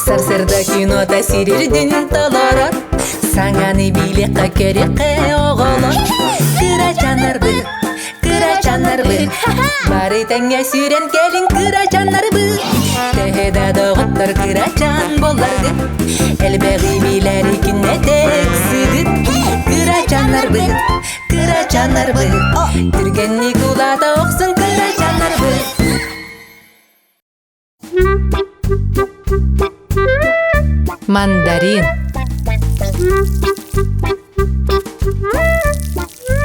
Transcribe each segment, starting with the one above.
Сарсырда кинота сирирдин толорор Саҥаны билиэххэ көрүөххэ оҕолор Кырачаннарбыт, кырачаннарбыт Бары тэҥҥэ сүүрэн кэлин кырачаннарбыт Төһө да доҕоттор кырачан буолларгыт Элбэҕи билэри күннэтэ ыксыгыт Кырачаннарбыт, кырачаннарбыт Түргэнник улаата охсун кырачаннарбыт Мандарин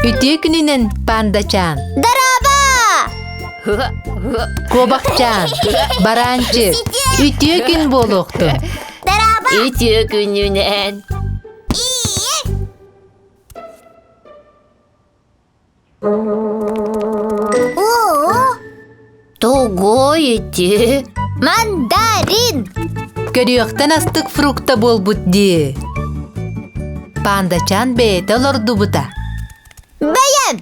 Үтүө күнүнэн пандачаан Дороба! Куобахчаан Бараанчык Үтүө күн буолуохтун Дороба! Үтүө күнүнэн Оо! Тугуй ити? Мандарин! Көрүөхтэн астык фрукта буолбут дии. Пандачаан бэйэтэ олордубута. Бэйэм!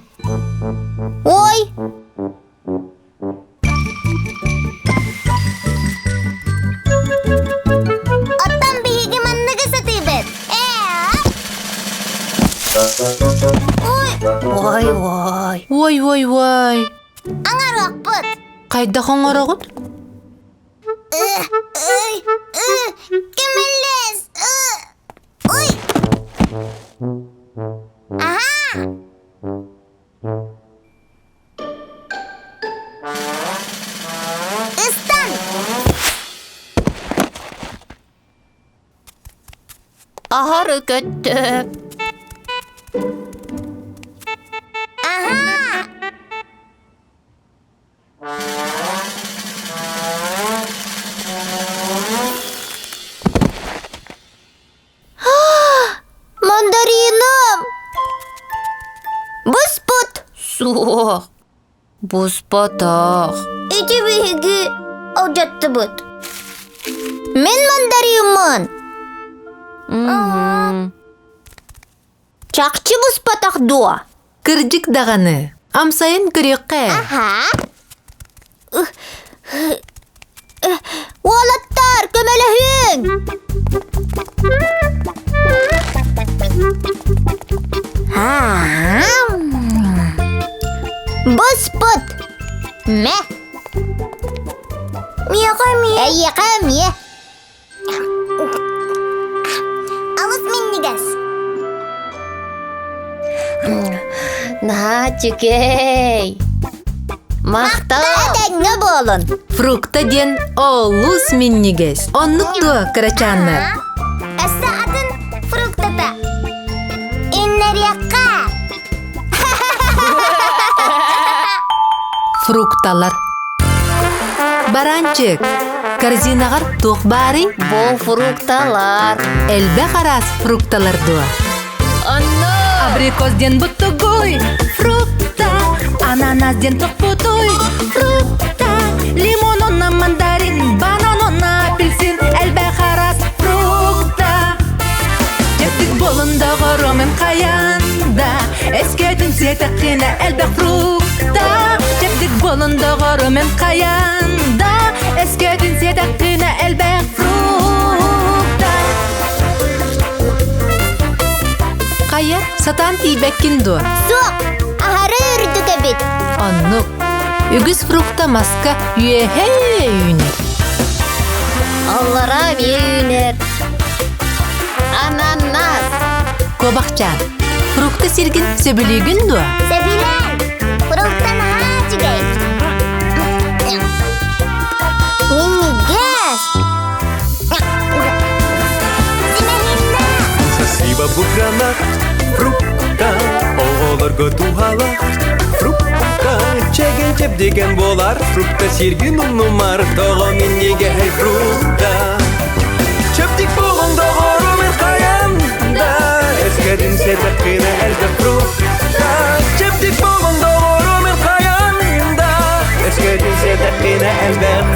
Ой! Оттон биһиги манныгы сатыыбыт. Ой! Ой, ой. Ой, ой, ой. Аҥаруохпут. Хайдах оҥороҕут? Кимэллэс! Ой! Аха! Ыстан! Аһары көттө. Аһаа! Мандариным! Буспут! Суох, буспатах. Ити биһиги алдьаттыбыт. Мин мандариммын! Чахчы буспатах дуо? Кырдьык даҕаны, амсайын көрүөххэ. Аха. Уолаттар, көмөлөһүҥ! Буспут! Мэ! Миэхэ эмиэ. Эйиэхэ эмиэ. Алыс минньигэс. Наһаа үчүгэй. Махтал! Этэҥҥэ буолун. Фрукта диэн олус минньигэс. Оннук дуо, кырачааннар? Өссө атын фруктата. Иннэриэххэ. Фрукталар. Баранчык, корзинаҕар туох баарый? Бу фрукталар. Элбэх араас фрукталар дуо? Онно! Абрикос диэн буттугуй, фрукта, ананас диэн тохпутуй, фрукта, лимон онно мандарин, банан онно апельсин, элбэх араас фрукта. Дьэптик болун доҕоромун хайанда, эскэтин сиэтэххинэ элбэх фрукта. Чэбдик болун доҕоромун хайанда, эскэтин сиэтэххинэ элбэх фрукта. Хайа, сатаан тиийбэккин дуо? Суох, аһары үрдүк эбит. Оннук. Үгүс фрукта маска үөһэ үүнэр. Аллара эмиэ үүнэр. Ананас. Куобахчаан, фрукта сиргин сөбүлүүгүн дуо? Сөбүлээн. Фрукта наһаа үчүгэй. Минньигэс. Симэһиннэ. Спасибо, бу гранат, фрукта, оҕолорго туһалаах фрукта, чэгэн чэбдигэн буолар фрукта сиргин умнумар, тоҕо минньигэһэй фрукта. Чэбдик буолуҥ доҕорум хайан да, эскэтин сетэххинэ элбэх фрукта. Чэбдик буолуҥ доҕорум хайан да, эскэтин сетэххинэ элбэх.